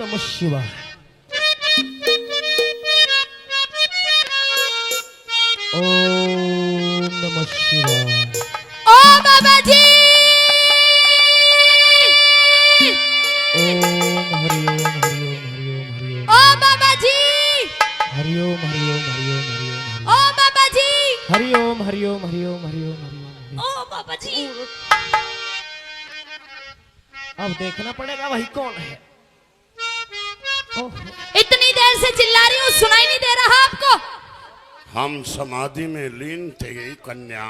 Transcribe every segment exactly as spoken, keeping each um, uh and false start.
नमः शिवाय। ओम नमः शिवाय। ओ बाबा जी। ओम हरि ओम हरि ओम हरि ओम हरि ओम। ओ बाबा जी। हरि ओम हरि ओम हरि ओम हरि ओम हरि ओम। ओ बाबा जी। हरि ओम हरि ओम हरि ओम हरि ओम हरि ओम हरि ओम। ओ बाबा जी। अब देखना पड़ेगा भाई कौन है। ओह। इतनी देर से चिल्ला रही हूँ, सुनाई नहीं दे रहा आपको? हम समाधि में लीन थे कन्या।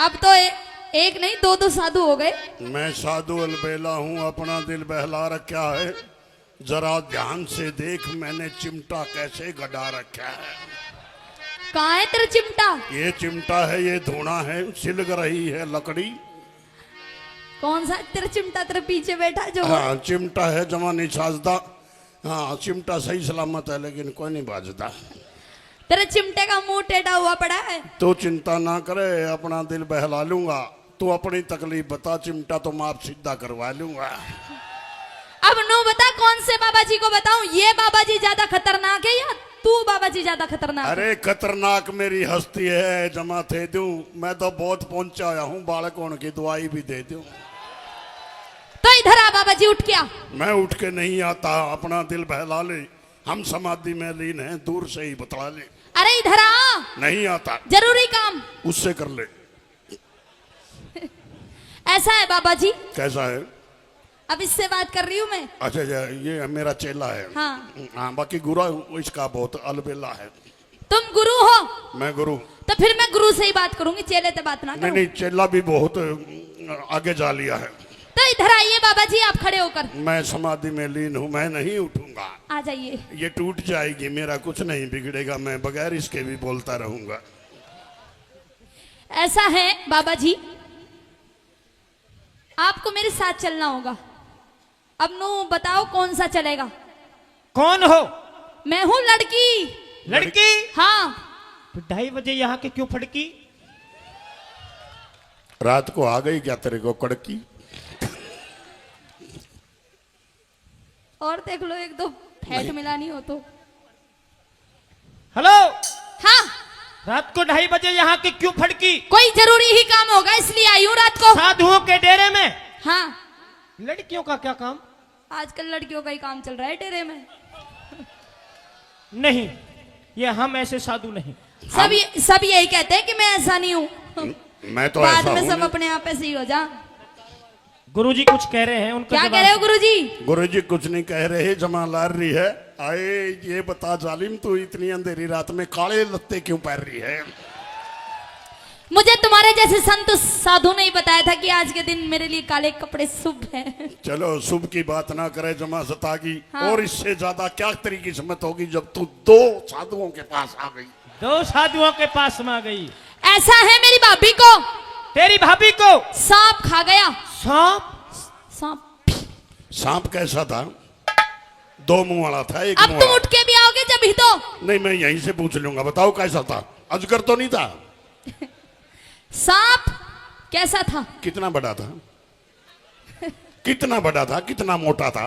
अब तो ए-, एक नहीं, दो दो साधु हो गए। मैं साधु अलबेला हूँ, अपना दिल बहला रखा है। जरा ध्यान से देख, मैंने चिमटा कैसे गड़ा रखा है। कहाँ है तेरा चिमटा? ये चिमटा है, ये धूणा है, सिलग रही है लकड़ी। कौन सा तेरा चिमटा तेरे पीछे बैठा जो? हाँ, चिमटा है, जमा नहीं साजदा। हाँ, चिमटा सही सलामत है, लेकिन कोई नहीं बाजदा। तेरे चिमटे का मुंह टेढ़ा हुआ पड़ा है। तू चिंता ना करे, अपना दिल बहला लूंगा। तू अपनी तकलीफ बता, चिमटा तो मैं आप सीधा करवा लूंगा। अब नू बता, कौन से बाबा जी को बताऊं? ये बाबा जी ज्यादा खतरनाक है या तू बाबा जी ज्यादा खतरनाक है? अरे, खतरनाक मेरी हस्ती है, जमा थे दूं। मैं तो बहुत पहुंचा होया हूं, बालक होने की दवाई भी दे दूं। तो इधर आ बाबा जी, उठ के आ। मैं उठ के नहीं आता, अपना दिल बहला ले। हम समाधि में लीन हैं, दूर से ही बतला ले। अरे इधर आ। नहीं आता। जरूरी काम। उससे कर ले। ऐसा है बाबा जी। कैसा है? अब इससे बात कर रही हूँ मैं। अच्छा, अच्छा, ये मेरा चेला है। हाँ। हाँ, बाकी गुरु इसका बहुत अलबेला है। तुम गुरु हो? मैं गुरु। तो फिर मैं गुरु से ही बात करूंगी, चेले से बात ना नहीं, करूं। नहीं, चेला भी बहुत आगे जा लिया है। तो इधर आइए बाबा जी, आप खड़े होकर। मैं समाधि में लीन हूँ, मैं नहीं उठूंगा। आ जाइए। ये टूट जाएगी, मेरा कुछ नहीं बिगड़ेगा, मैं बगैर इसके भी बोलता रहूंगा। ऐसा है बाबा जी, आपको मेरे साथ चलना होगा। अब नू बताओ, कौन सा चलेगा? कौन हो? मैं हूँ लड़की। लड़की? हाँ। तो ढाई बजे यहाँ के क्यों फड़की? रात को आ गई क्या तेरे को कड़की? और देख लो, एक दो फैट नहीं। मिलानी हो तो। हेलो। हाँ। रात को ढाई बजे यहाँ के क्यों फड़की? कोई जरूरी ही काम होगा, इसलिए आई हूँ रात को। साधुओं के डेरे में। हाँ। लड़कियों का क्या काम? आजकल लड़कियों का ही काम चल रहा है डेरे में। नहीं, ये हम ऐसे साधु नहीं। सब हम ये, सब यही कहते हैं कि मैं ऐसा नहीं हूँ। मैं तो बाद ऐसा में हूँ सब नहीं। अपने आप ऐसे ही हो जा। गुरुजी कुछ कह रहे हैं, उनका क्या जवाब कह रहे हो गुरुजी? गुरुजी कुछ नहीं कह रहे, जमा लार रही है। आए, ये बता जालिम, तू इतनी अंधेरी रात में काले लत्ते क्यों पहन रही है? मुझे तुम्हारे जैसे संत साधु ने ही बताया था कि आज के दिन मेरे लिए काले कपड़े शुभ हैं। चलो, शुभ की बात ना करे जमा सता की। हाँ। और इससे ज्यादा क्या तेरी किस्मत होगी जब तू दो साधुओं के पास आ गई। दो साधुओं के पास में आ गई। ऐसा है मेरी भाभी को। तेरी भाभी को? सांप खा गया। सांप? सांप। सांप कैसा था? दो मुंह वाला था, एक अब मुंह तुम वाला। उठ के भी आओगे जब ही तो। नहीं, मैं यहीं से पूछ लूंगा, बताओ कैसा था? अजगर तो नहीं था? सांप कैसा था? कितना बड़ा था? कितना बड़ा था, कितना मोटा था?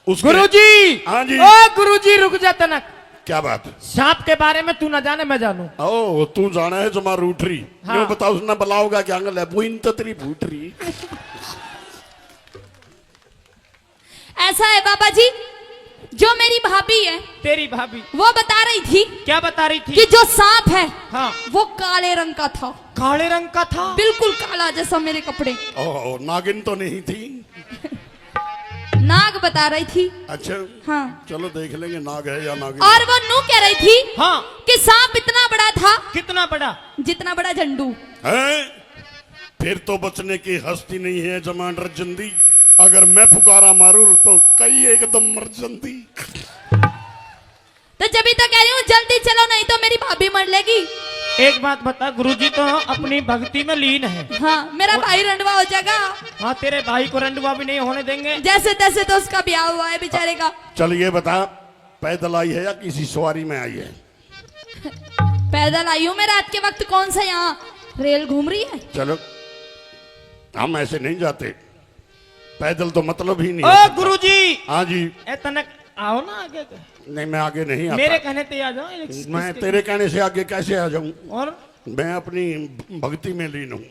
उसके गुरुजी! हाँ जी। ओ गुरुजी, रुक जा तनक। क्या बात? सांप के बारे में तू ना जाने, मैं जानू। ओ, तू जाना है जमा रूट रही। हाँ। यूं बताओ, उसने बुलाओगा क्या? आंगल है, वो इन ततरी फूट रही। ऐसा है बाबा जी, जो मेरी भाभी है, तेरी भाभी। वो बता रही थी क्या बता रही थी? कि जो सांप है, हाँ। वो काले रंग का था। काले रंग का था? बिल्कुल काला जैसा मेरे कपड़े। ओहो, नागिन तो नहीं थी? नाग बता रही थी। अच्छा। हाँ। चलो देख लेंगे नाग है या नागिन। और वो नू कह रही थी हाँ। कि सांप इतना बड़ा था। कितना बड़ा? जितना बड़ा झंडू। हैं? फिर तो बचने की हस्ती नहीं है जमा नरजंदी। अगर मैं फुकारा मारूं तो कई एकदम मर जंदी। तो जब ही तो कह रही हूँ जल्दी चलो, नहीं तो मेरी भाभी मर लेगी। एक बात बता, गुरुजी तो अपनी भक्ति में लीन है। हाँ, मेरा वो भाई रंडवा हो जाएगा। हाँ, तेरे भाई को रंडवा भी नहीं होने देंगे। जैसे तैसे तो उसका ब्याह हुआ है बेचारे का। चल ये बता, पैदल आई है या किसी सवारी में आई है? पैदल आई हूँ मैं रात के वक्त, कौन सा यहाँ रेल घूम रही है? चलो, हम ऐसे नहीं जाते। पैदल तो मतलब ही नहीं ओ होता। गुरुजी। हाँ जी। ए, तने आओ ना आगे। नहीं, मैं आगे नहीं आता। मेरे कहने ते आ जाओ, इस-, मैं इसके तेरे कहने से आगे कैसे आ जाऊं? और? मैं अपनी भक्ति में लीन हूँ।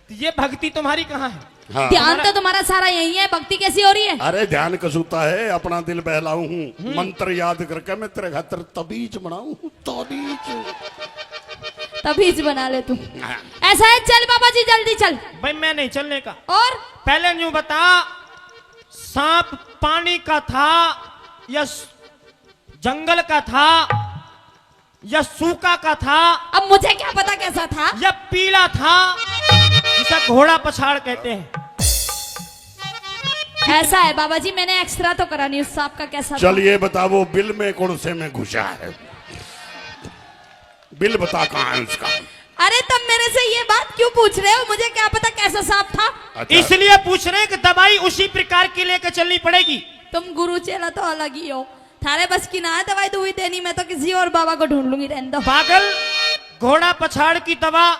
तो ये भक्ति तुम्हारी कहाँ है? हाँ। ध्यान तुम्हारा तो तुम्हारा सारा यही है, भक्ति कैसी हो रही है? अरे, ध्यान कसूता है, अपना दिल बहलाऊ हूँ। हम्म। मंत्र याद करके मैं तेरे खातर तबीज बनाऊ हूँ, तबीज। तबीज बना ले तू। हाँ। ऐसा है, चल बाबा जी, जल्दी चल। भाई, मैं नहीं चलने का। और? पहले न्यू बता, सांप पानी का था या स-, जंगल का था या सूखा का था? अब मुझे क्या पता कैसा था? या पीला था, जिसे घोड़ा पछाड़ कहते हैं। ऐसा है बाबा जी, मैंने एक्सरे तो करा नहीं उस सांप का, कैसा था? चल, ये बता, वो बिल में कौन से में घुसा है? बिल बता, कहाँ है उसका? अरे, तुम मेरे से ये बात क्यों पूछ रहे हो? मुझे क्या पता कैसा सांप था। अच्छा। इसलिए पूछ रहे कि दवाई उसी प्रकार की लेके चलनी पड़ेगी। तुम गुरु चेला तो अलग ही हो, थारे बस की ना है दवाई दुवाई देनी, मैं तो किसी और बाबा को ढूंढ लूंगी, रहने दो। पागल, घोड़ा पछाड़ की दवा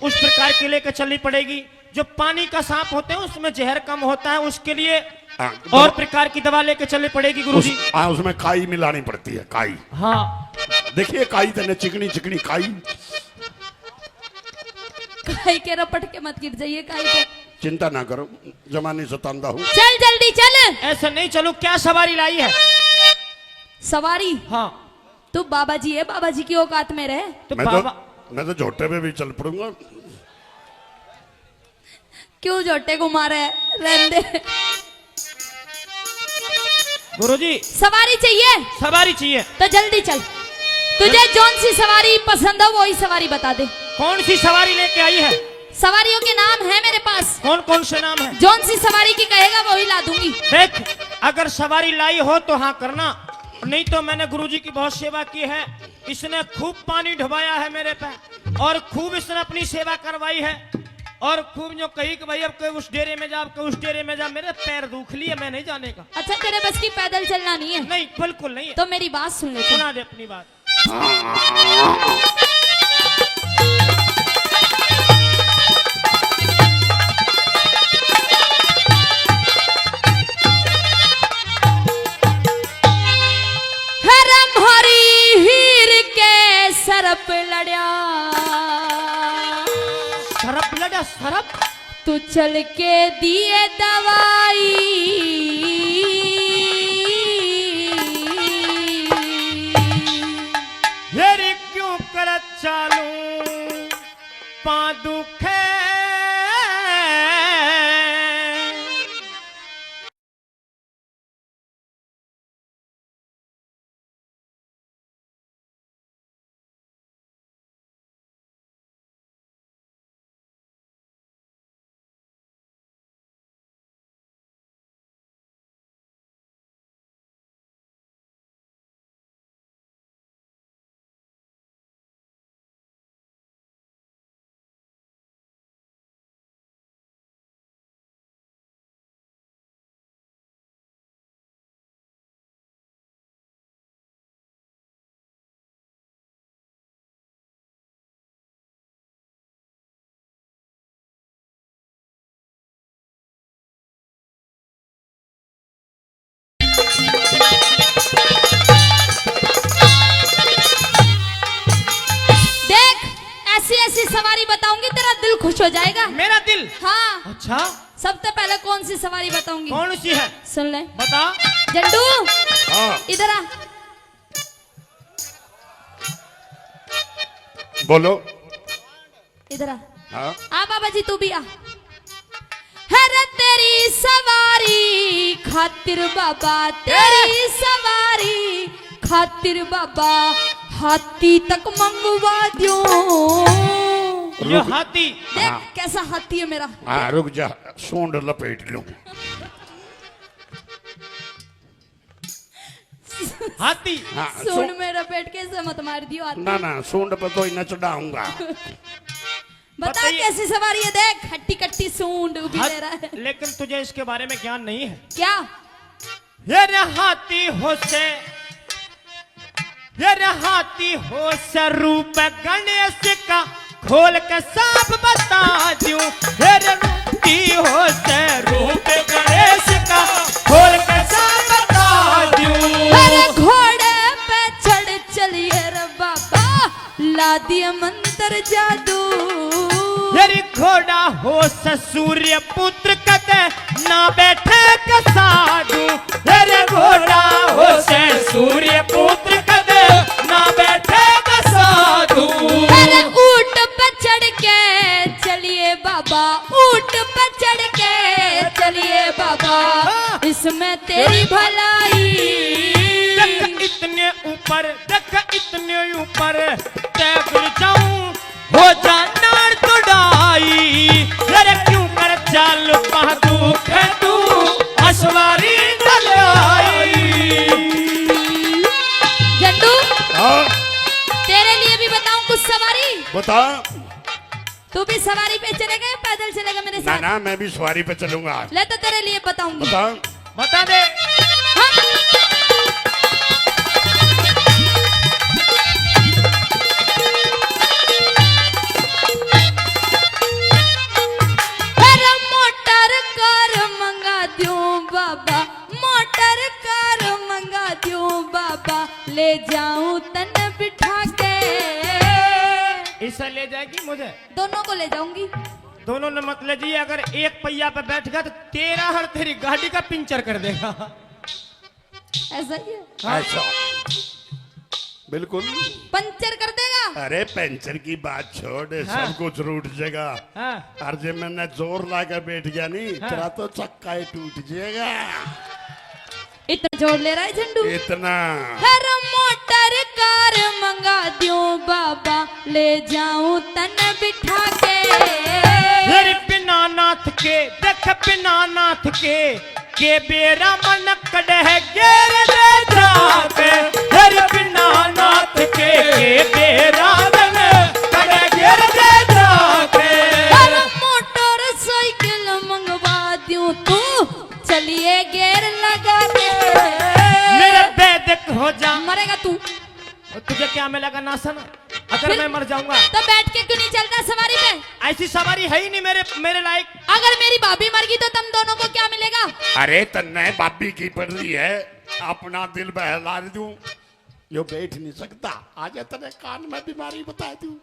उस प्रकार की लेके चलनी पड़ेगी। जो पानी का सांप होते हैं, उसमें जहर कम होता है, उसके लिए हाँ, और दवा प्रकार की दवा लेके चलनी पड़ेगी, गुरुजी। उस-, हाँ, उसमें काई मिलानी पड़ती है, काई। हाँ। देखिए, काई तने चिकनी चिकनी काई। काई के रपट के मत गिर जाइए, काई पे। चिंता ना करो, जमा नहीं सतांदा हूँ। चल जल्दी चल। ऐसे नहीं चलूँ, क्या सवारी लाई है? सवारी? हाँ। तू बाबा जी है, बाबा जी की औकात में रह। तो मैं तो, बाबा मैं तो झोटे पे भी चल पड़ूंगा। क्यों झोटे को मारे? रहने दे। गुरुजी। सवारी चाहिए? सवारी चाहिए। तो जल्दी चल। तुझे जल- जौन सी सवारी पसंद हो, वही सवारी बता दे। कौन सी सवारी लेके आई है? सवारियों के नाम है मेरे पास। कौन कौन से नाम है? जौन सी सवारी की कहेगा, वही ला दूंगी। देख, अगर सवारी लाई हो तो हाँ करना, नहीं तो मैंने गुरुजी की बहुत सेवा की है, इसने खूब पानी ढवाया है मेरे पे और खूब इसने अपनी सेवा करवाई है और खूब जो कही कि भाई अब के उस डेरे में जा, अब के उस डेरे में जा, मेरे पैर दुख लिए, मैं नहीं जाने का। अच्छा, तेरे बस की पैदल चलना नहीं है? नहीं, बिल्कुल नहीं है। तो मेरी बात सुन ले तू। सुना दे अपनी बात। हरम हरी हीर के सरप लड़या। सरप लड़या, सरप? तू चल के दिए दवाई। फिर क्यों कर चालू पा दुखे। देख, ऐसी ऐसी सवारी बताऊंगी, तेरा दिल खुश हो जाएगा। मेरा दिल? हाँ। अच्छा। सबसे पहले कौन सी सवारी बताऊंगी? कौन सी है? सुन ले। बता। झंडू, हाँ। इधर आ। बोलो। इधर आ। हाँ। आ बाबा जी, तू भी आ। हर तेरी सवारी खातिर बाबा, तेरी सवारी खातिर बाबा, हाथी तक मंगवा दो। ये रुक। हाथी। देख, हाँ। कैसा हाथी है मेरा। हाँ, रुक जा, सूंड लपेट लूं। हाथी। हाँ, सूंड सू- में लपेट के इसे मत मार दियो हाथी। ना, ना, सूंड पे तो इन्हें चढ़ाऊंगा। बता बताइए। कैसी सवारी है, देख, हट्टी कट्टी सूंड भी हाथ-, ले रहा है। लेकिन तुझे इसके बारे में ज्ञान नहीं है। क्या? ये रे हाथी हो से, ये रे हाथी हो से रूप गणेश का, खोल के साफ बता दूं। ये रे हाथी हो से रूप हो सै सूर्य पुत्र कदे ना बैठे साधु। अरे घोड़ा हो सै सूर्य पुत्र कदे ना बैठे साधु। अरे ऊंट पे चढ़ के चलिए बाबा, ऊंट पे चढ़ के चलिए बाबा, इसमें तेरी भलाई। देख इतने ऊपर, देख इतने ऊपर तै गिर जाऊं, हो जा नार तुड़ाई। अरे क्यों कर चाल पा दुख तू असवारी न लाई। झंडू, हाँ, तेरे लिए भी बताऊं कुछ सवारी? बता। तू भी सवारी पे चलेगा या पैदल चलेगा मेरे ना साथ? ना, मैं भी सवारी पे चलूंगा। ले तो तेरे लिए बताऊंगी। बता। बता दे। हाँ। अरे मोटर कार मंगा दूं बाबा, मोटर कार मंगा दूं बाबा, ले जाऊं तन बिठा के। इसे ले जाएगी मुझे? दोनों को ले जाऊंगी। दोनों ने मत ले जाइए, अगर एक पहिया पे बैठ गया तो तेरा और तेरी गाड़ी का पंचर कर देगा। ऐसा ही है। ऐसा बिल्कुल। पंचर कर देगा। अरे पंचर की बात छोड़, हाँ। सब कुछ रूट जाएगा। हाँ। और जे मैंने जोर ला के बैठ गया नहीं, हाँ। तेरा तो चक्का ही टूट जाएगा। इतना जोर ले रहा है झंडू। इतना। हर मोटर कार मंगा दूं बाबा, ले जाऊं तन बिठा के। फिर बिना नाथ के, देख बिना नाथ के, के बेरा मन कड़े गेर दे जाके। फिर बिना नाथ के, के बेरा मन कड़े गेर दे जाके। हर मोटरसाइकिल मंगवा दूं, तू चलिए गेर लगा के। मेरे वैदिक हो जा। मरेगा तू। और तुझे क्या मिलेगा नासन, अगर फिर मैं मर जाऊंगा? तो बैठ के क्यों नहीं चलता सवारी पे? ऐसी सवारी है ही नहीं मेरे, मेरे लायक। अगर मेरी भाभी मर गई तो तुम दोनों को क्या मिलेगा? अरे तन्ने भाभी की पड़ रही है, अपना दिल बहला दूं। यो बैठ नहीं सकता, आज तने कान में बीमारी बता दूं।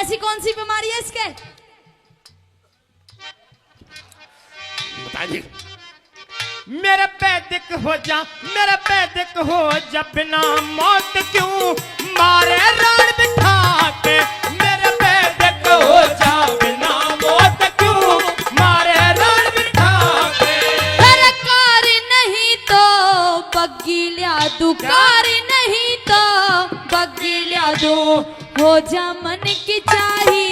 ऐसी कौन सी बीमारी है इसके? बता दी। मेरे वैदिक हो जा, मेरे वैदिक हो जा, बिना मौत क्यों मारे राण बिठा के। मेरे वैदिक हो जा, बिना मौत क्यों मारे राण बिठा के। अरे कार नहीं तो बग्गी लिया दूं, कार नहीं तो बग्गी लिया दूं, हो जा मन की चाही।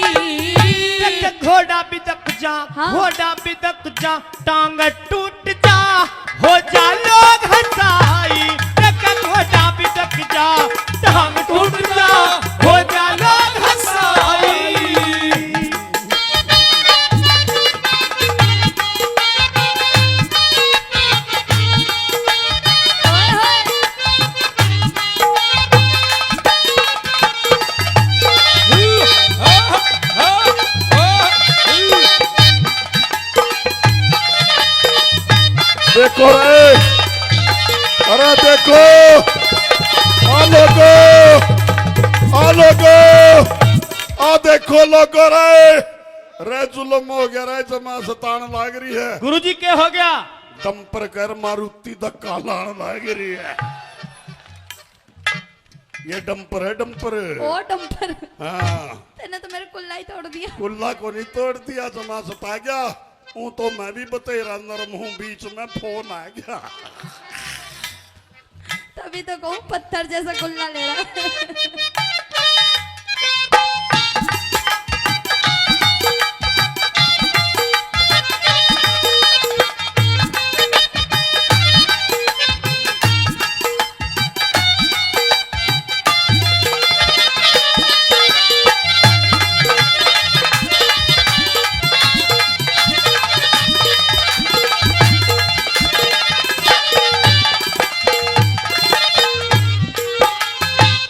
देख घोड़ा भी दक जा, हाँ। घोड़ा भी दक जा, टांग टूट जा, हो जा लोग हंसाई। देख घोड़ा भी दक जा, टांग टूट जा, हो जा लोग हंसाई। देखो रे, अरे देखो, आ लोगो, आ लोगो, आ देखो लोगो रे, रे जुल्म हो गया रे, जमा सतान लाग रही है। गुरुजी, के हो गया? डंपर कर मारुति धक्का लान लाग रही है। ये डंपर है, डंपर। ओ डंपर, हाँ। तूने तो मेरा कुल्ला ही तोड़ दिया। कुल्ला को नहीं तोड़ दिया, जमा सता गया। वो तो मैं भी बतेरा नरम हूँ, बीच में फोन आ गया। तभी तो कहूँ पत्थर जैसा कुल्ला ले रहा है।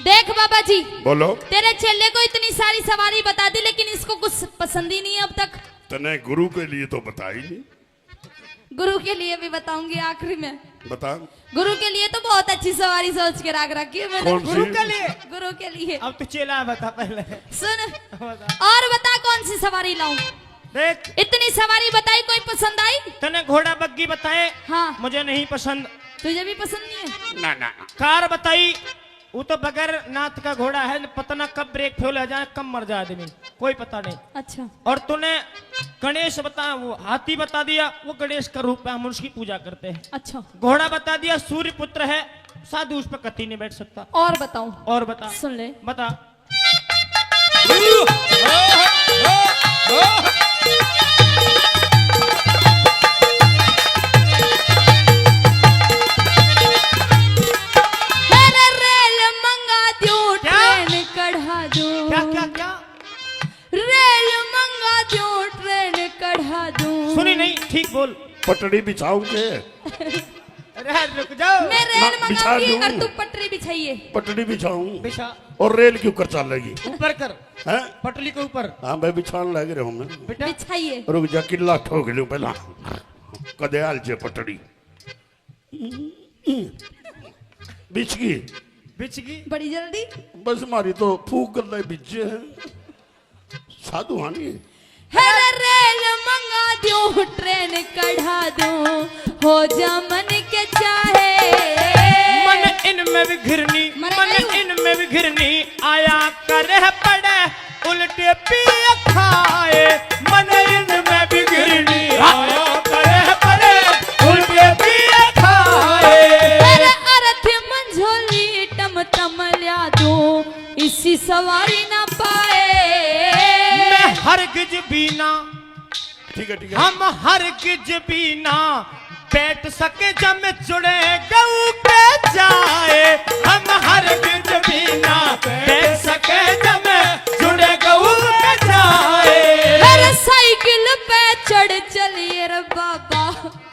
देख बाबा जी, बोलो। तेरे चेले को इतनी सारी सवारी बता दी, लेकिन इसको कुछ पसंद ही नहीं है अब तक। तने गुरु के लिए तो बताई नहीं। गुरु के लिए भी बताऊंगी आखिरी में। बता। गुरु के लिए तो बहुत अच्छी सवारी सोच के रख रखी है मैंने। कौन सी? गुरु के लिए? गुरु के लिए। अब तू चेला बता पहले। सुन। बता। और बता कौन सी सवारी लाऊं? देख। इतनी सवारी बताई, कोई पसंद आई? तने घोड़ा बग्गी बताए। हाँ। मुझे नहीं पसंद। तुझे भी पसंद नहीं है? ना, ना, ना। कार बताई, वो तो बगैर नाथ का घोड़ा है, पता ना कब ब्रेक फेल हो जाए, कब मर जाए आदमी, कोई पता नहीं। अच्छा। और तूने गणेश बता, वो हाथी बता दिया, वो गणेश का रूप है, हम उसकी पूजा करते हैं। अच्छा। घोड़ा बता दिया, सूर्य पुत्र है, साधु उस पर कतई नहीं बैठ सकता। और बताऊं? और बता। सुन ले। बता। अरे रेल मंगा दूं, क्या? ट्रेन कढ़ा दूं। क्या, क्या, क्या? रेल मंगा दूं, ट्रेन कढ़ा दूं। सुनी नहीं, ठीक बोल। पटड़ी बिछाऊं के? अरे रुक जाओ। मैं रेल ना, बिछा मंगाऊंगी दूं। और तू पटरी बिछाइए। पटड़ी बिछाऊं। बिछा। और रेल के ऊपर चलेगी। ऊपर कर। हैं? पटली के ऊपर। हाँ, मैं बिछान लग रहा हूँ मैं। बेटा। बिछाइए। रुक जा, किला ठोक लूं पहला। कदे हाल जे पटड़ी। बिछ गई। बिछ गई। बड़ी जल्दी। बस, हमारी तो फूक गंदा बिजे है। साधु हानी। अरे रेल मंगा दूं, ट्रेन कढ़ा दूं, हो जा मन के चाहे। मन इनमें भी घिरनी, मरे मन नहीं। इनमें भी घिरनी, आया करे पड़े उल्टे पिए खाए। मन इनमें भी घिरनी, आया करे पड़े उल्टे पिए खाए। अरे अरथ मंझोली टम टम ल्या दूं, इसी सवारी ना पाए। मैं हरगिज भी ना, ठीक है, ठीक है। हम हरगिज भी ना बैठ सके जम जुड़े गऊ के जाए। हम हरगिज भी ना बैठ सके जम जुड़े गऊ के जाए। अरे साइकिल पे चढ़ चलिए रे बाबा।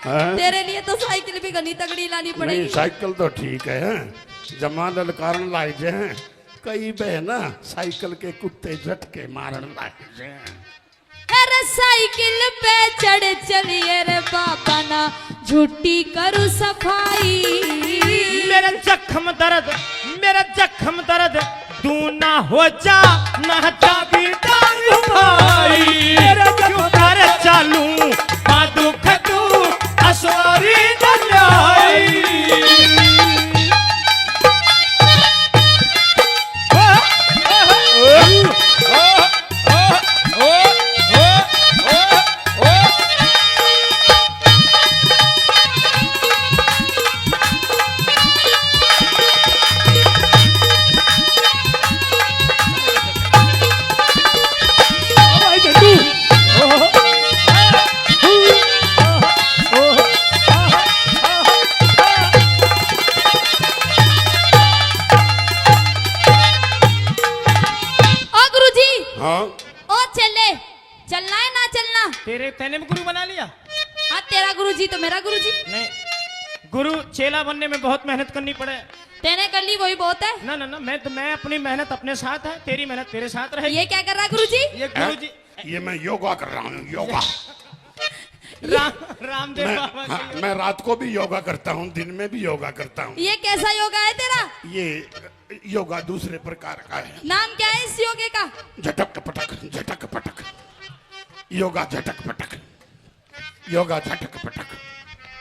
हैं? तेरे लिए तो साइकिल भी घनी तगड़ी लानी पड़ेगी। नहीं, साइकिल तो ठीक है, जमा ललकारन लाए जे हैं। कई बहना साइकिल के कुत्ते झटके मारन लाए जे हैं। अरे साइकिल पे चढ़ चलिए रे बाबा ना, झूठी करूं सफाई। मेरा जख्म दर्द, मेरा जख्म दर्द, तू ना हो जा, ना जाबी दारू भाई। मेरा जख्म दर्द चालू, बादू खतू, असवारी न लाई। ओ गुरुजी। हाँ। ओ चेले, चलना है ना चलना? तेरे, तैने भी गुरु बना लिया? हाँ, तेरा गुरुजी तो मेरा गुरुजी। नहीं, गुरु चेला बनने में बहुत मेहनत करनी पड़े। तैने कर ली, वही बहुत है। ना, ना, ना, मैं तो, मैं अपनी मेहनत अपने साथ है, तेरी मेहनत तेरे साथ रहेगी। ये क्या कर रहा है गुरुजी? ये गुरुजी। हैं? ये मैं योगा कर रहा हूँ, योगा। राम, रामदेव मैं, बाबा हाँ, की। मैं रात को भी योगा करता हूँ, दिन में भी योगा करता हूँ। ये कैसा योगा है तेरा? ये योगा दूसरे प्रकार का है। नाम क्या है इस योगे का? झटक पटक, झटक पटक। योगा झटक पटक। योगा झटक पटक।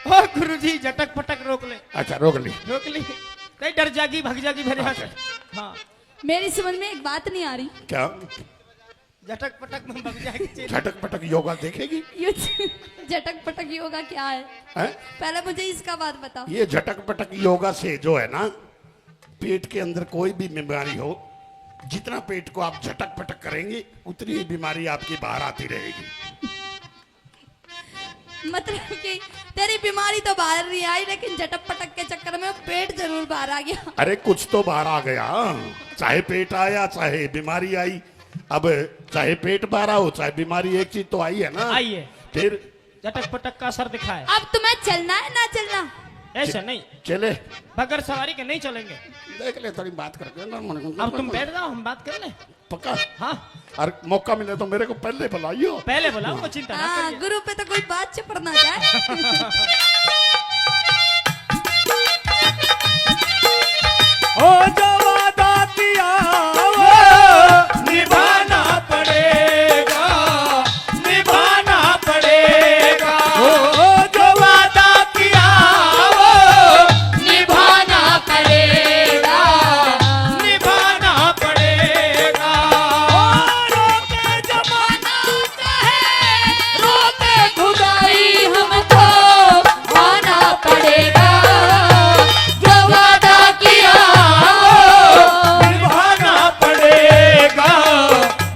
ओ गुरुजी, झटक पटक रोक ले। अच्छा, रोक ली। रोक ली। नहीं, डर जागी, भाग जागी मेरे हाथ। अच्छा। हाँ। मेरी समझ में एक बात नहीं आ रही। क्या? झटक पटक में भाग जाएगी चेली। झटक पटक योगा देखेगी? ये झटक पटक योगा क्या है? हैं? पहले मुझे इसका बात बताओ। ये झटक पटक योगा से जो है ना, पेट के अंदर कोई भी बीमारी हो, जितना पेट को आप झटक पटक करेंगे, उतनी ही बीमारी आपकी बाहर आती रहेगी। मतलब कि तेरी बीमारी तो बाहर नहीं आई, लेकिन झटक पटक के चक्कर में पेट जरूर बाहर आ गया। अरे, कुछ तो बाहर आ गया, चाहे पेट आया, चाहे बीमारी आई। अब चाहे पेट बाहर हो, चाहे बीमारी, एक चीज तो आई है ना। आई है। फिर झटक पटक का असर दिखा है। अब तुम्हें चलना है ना चलना? ऐसे नहीं। चले। बगैर सवारी के नहीं चलेंगे। देख ले, थोड़ी बात करके ना, मन को अब तुम बैठ जाओ, हम बात कर लें। पक्का? हाँ। और मौका मिले तो मेरे को पहले बुलाइयो। पहले बुलाऊंगा, चिंता ना हाँ, करिए। गुरु पे तो कोई बात चपड़ ना जाए। ओ जो वादा किया वो निभाना पड़ेगा, निभाना पड़ेगा। ओ जो वादा किया वो निभाना पड़ेगा, निभाना पड़ेगा। ओ रोके जमाना चाहे रोके खुदाई, हमको आना पड़ेगा। जो वादा किया वो निभाना पड़ेगा,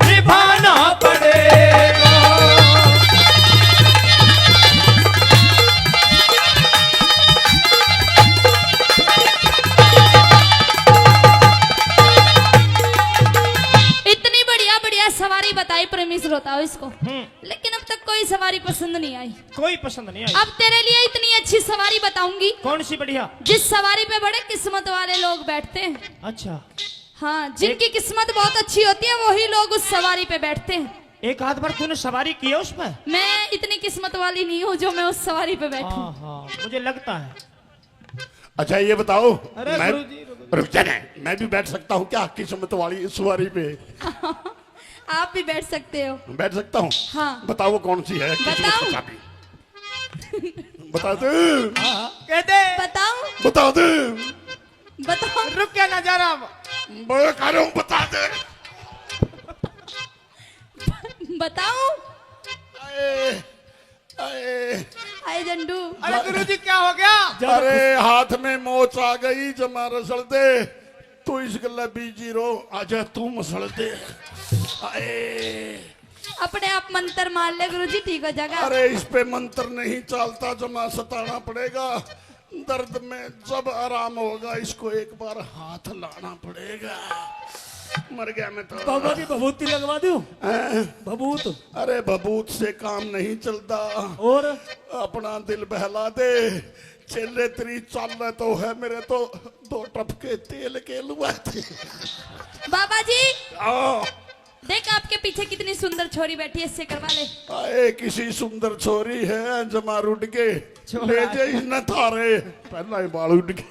निभाना पड़ेगा। इतनी बढ़िया बढ़िया सवारी बताई प्रेमी श्रोताओं इसको, हम्म। लेकिन अब तक कोई सवारी पसंद नहीं आई। कोई पसंद नहीं आई। अब तेरे लिए इतनी अच्छी सवारी बताऊंगी। कौन सी बढ़िया? जिस सवारी पे बड़े किस्मत वाले लोग बैठते हैं। अच्छा। हाँ, जिनकी एक किस्मत बहुत अच्छी होती है, वही लोग उस सवारी पे बैठते हैं। एक आध बार तूने सवारी की है उस पर? मैं इतनी किस्मत वाली नहीं हूँ जो मैं उस सवारी पे बैठूं। हाँ, हाँ, मुझे लगता है। अच्छा, ये बताओ, अरे मैं, गुरुजी, रुक जा। रुक जा ना, मैं भी बैठ सकता हूँ क्या किस्मत वाली सवारी पे? आप भी बैठ सकते हो। बैठ सकता हूँ? हाँ। बताओ, कौन सी है किस्मत बताऊं? की चाबी? बता दे। हाँ, हाँ। कहते बताऊं? बता दे। बताओ। रुक के ना जा रहा। मैं कह रहा हूँ, बता दे। बताऊं? आए, आए। आए झंडू। अरे गुरुजी, क्या हो गया? अरे, हाथ में मोच आ गई, जमा रसड़ दे। तू इस गल्ला बीजी रो, आजा तू मसड़ दे। आए। अपने आप मंत्र मार ले गुरुजी, ठीक हो जाएगा। अरे, इस पे मंत्र नहीं चलता, जमा सताना पड़ेगा। दर्द में जब आराम होगा, इसको एक बार हाथ लाना पड़ेगा। मर गया मैं तो। बाबा जी, भभूति लगवा दूं? हैं? भभूत। अरे, भभूत से काम नहीं चलता। और? अपना दिल बहला दे। चेले तेरी चाल तो है, मेरे तो दो टपके तेल के लुआ थे। बाबा जी। हाँ। देख, आपके पीछे कितनी सुंदर छोरी बैठी है, इससे करवा ले। आए, किसी सुंदर छोरी है, जमा रुट के। छोरा। ले जा इसने थारे, पहला ही बाल उठ गए।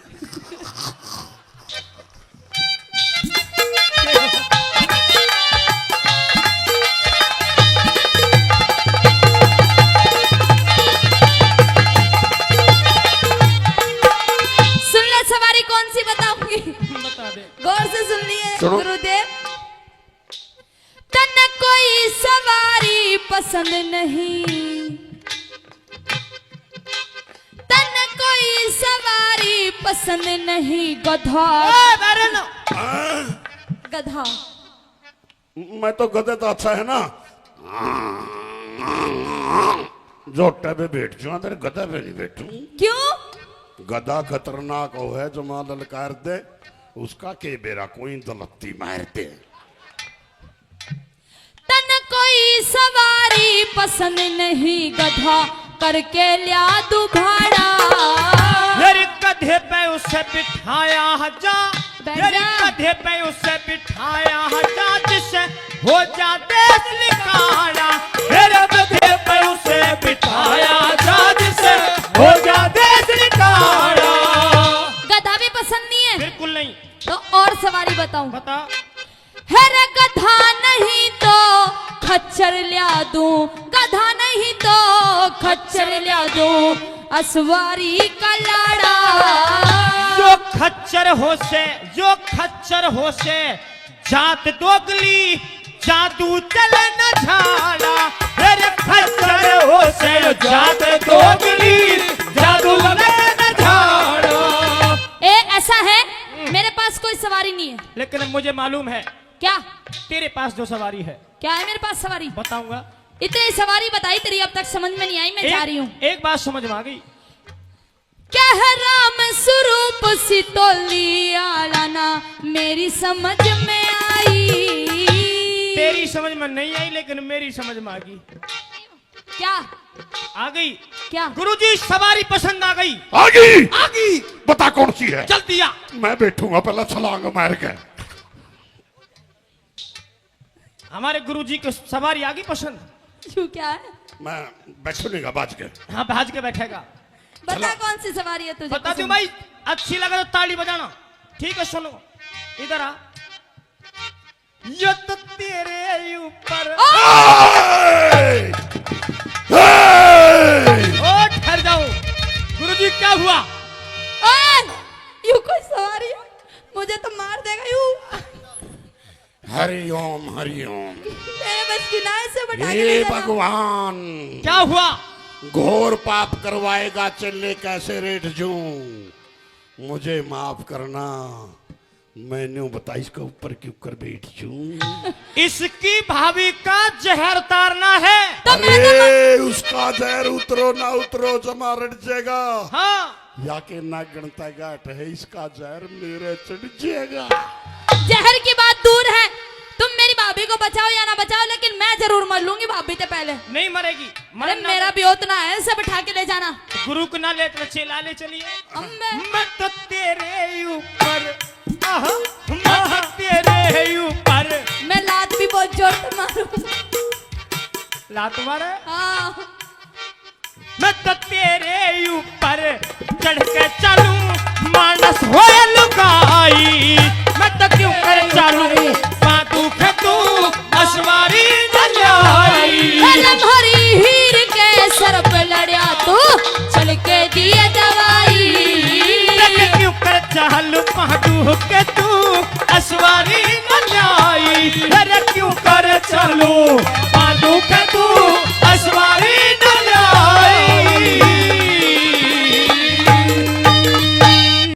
सुन ले सवारी कौन सी बताऊंगी। बता दे। गौर से सुन लिए सुनो। गुरुदेव। तन कोई सवारी पसंद नहीं, तन कोई सवारी पसंद नहीं, गधा। ए, बैरन। गधा। मैं तो गधे तो अच्छा है ना, जोटे पे बैठ जाऊं, तेरे गधे पे नहीं बैठूं। क्यों? गधा खतरनाक हो है, जो मां ललकार दे, उसका के बेरा कोई दलत्ती मार दे। तन कोई सवारी पसंद नहीं, गधा करके ल्या दूं भाड़ा। मेरे गधे पे उसे बिठाया जा, बैठ मेरे जा। गधे पे उसे बिठाया जा, जिससे हो जा देश निकाला। मेरे गधे पे उसे बिठाया जा, जिससे हो जा देश निकाला। गधा भी पसंद नहीं है? बिल्कुल नहीं। तो और सवारी बताऊं? बता। हे रे गधा नहीं तो खच्चर ल्या दूं, गधा नहीं तो खच्चर ल्या दूं, असवारी का लाड़ा। जो खच्चर हो से, जो खच्चर हो से, जात दोगली, जादू चले न झाड़ा। हे रे खच्चर हो से, जात दोगली, जादू चले न झाड़ा। ए, ऐसा है, मेरे पास कोई सवारी नहीं है। लेकिन मुझे मालूम है। क्या? तेरे पास जो सवारी है। क्या है मेरे पास सवारी? बताऊंगा। इतनी सवारी बताई तेरी, अब तक समझ में नहीं आई, मैं एक, जा रही हूँ। एक बात समझ में आ गई। क्या है राम स्वरूप सितोली आला ना, मेरी समझ में आई। तेरी समझ में नहीं आई, लेकिन मेरी समझ में आ गई। क्या? आ गई। क्या? गुरुजी, सवारी पसंद आ गई। आ गई। आ गई। बता कौन सी है? जल्दी आ। मैं बैठूंगा पहला छलांग मार के। हमारे गुरुजी को सवारी आ गई पसंद। क्यों, क्या है? मैं बैठूंगा बाज के। हाँ, भाज के बैठेगा। बता, कौन सी सवारी है तुझे बता दूं पसंद? भाई, अच्छी लगे तो ताली बजाना। ठीक है, सुनो, इधर आ। ये तो तेरे ऊपर। ए! ए! ओ, ठहर जाओ। गुरुजी, क्या हुआ? ओए, यू कोई सवारी है? मुझे तो मार देगा यू। हरि ओम, हरि ओम। मेरे बस की ना, ऐसे बैठा के हे ले जाना। भगवान, क्या हुआ? घोर पाप करवाएगा चेले, कैसे रेट जूं? मुझे माफ करना, मैंने बता इसका ऊपर क्यों कर बैठ जूं? इसकी भाभी का जहर उतारना है। तो मैं तो अरे, उसका जहर उतरो ना उतरो, जमा रट जाएगा। हाँ। या के नागण तै घाट है, इसका जहर मेरे चढ़ जाएगा। जहर की बात दूर है, तुम मेरी भाभी को बचाओ या ना बचाओ, लेकिन मैं जरूर मर लूंगी भाभी से पहले। नहीं मरेगी। अरे, मरना मेरा भी उतना है, इसे बैठा के ले जाना। गुरु को ना लेट रचे, लाले चलिए। अम्बे। मैं तो तेरे ऊपर, आह, मैं तो तेरे ऊपर। मैं लात भी बहुत जोर से मारूं। लात मारे। हाँ। मैं तो तेरे ऊपर चढ़ के चलूं, मानस होए लुगाई। मैं तो क्यों कर चलूं, पादू खे तू असवारी न ल्याई। कलम हरी हीर के सर पे लड़या तू, चल के दिए दवाई। मैं तो क्यों कर चलूं, पादू खे तू असवारी न ल्याई। अरे क्यों कर चलूं,